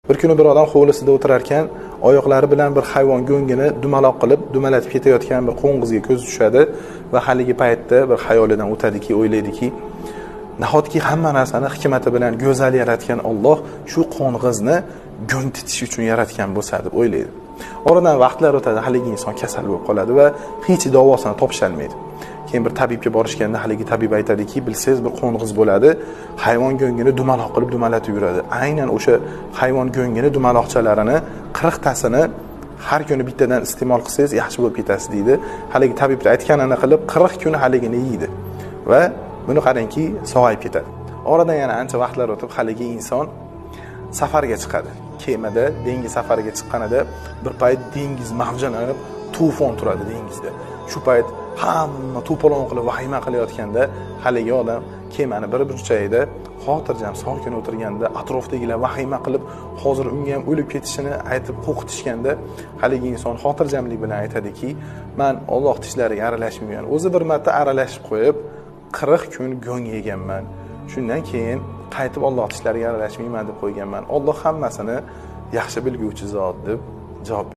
Bir kuni bir odam hovlisida o'tirarkan, oyoqlari bilan bir hayvon go'ngini dumaloq qilib, dumalatib ketayotgan bir qo'ng'izga ko'zi tushadi va haligi paytda bir xayolidan o'tadiki, o'ylaydiki, nahotki hamma narsani hikmati bilan go'zal yaratgan Alloh shu qo'ng'izni go'ng titish uchun yaratgan bo'lsa deb o'ylaydi. Oradan vaqtlar o'tadi, haligi inson kasal bo'lib qoladi va hech davosini topisholmaydi. Keyin bir tabibga borishganda haligi tabib aytadiki, bilsangiz bir qo'ng'iz bo'ladi, hayvon go'ngini dumaloq qilib dumalatib yuradi. Aynan o'sha hayvon go'ngini dumaloqchalarini 40 tasini har kuni bittadan iste'mol qilsangiz yaxshi bo'lib ketasiz deydi. Haligi tabiblar aytganini qilib 40 kun haligini yeydi va buni qarangki sog'ayib ketadi. Oradan yana ancha vaqtlar o'tib haligi inson safarga chiqadi. Kemada dengiz safariga chiqqanida bir payt dengiz mavjalanib, to'fon turadi dengizda. Shu payt hamma to'polon qilib vahima qilayotganda haligi odam kemani bir burchagida xotirjam sokin o'tirganda atrofdagilar vahima qilib hozir unga ham o'lib ketishini aytib qo'rqitishganda haligi inson xotirjamlik bilan aytadiki, men Alloh ishlariga aralashmayman. O'zi bir marta aralashib qo'yib 40 kun go'ng yeganman. Shundan keyin qaytib Alloh ishlariga aralashmayman deb qo'yganman. Alloh hammasini yaxshi bilguvchi zot deb javob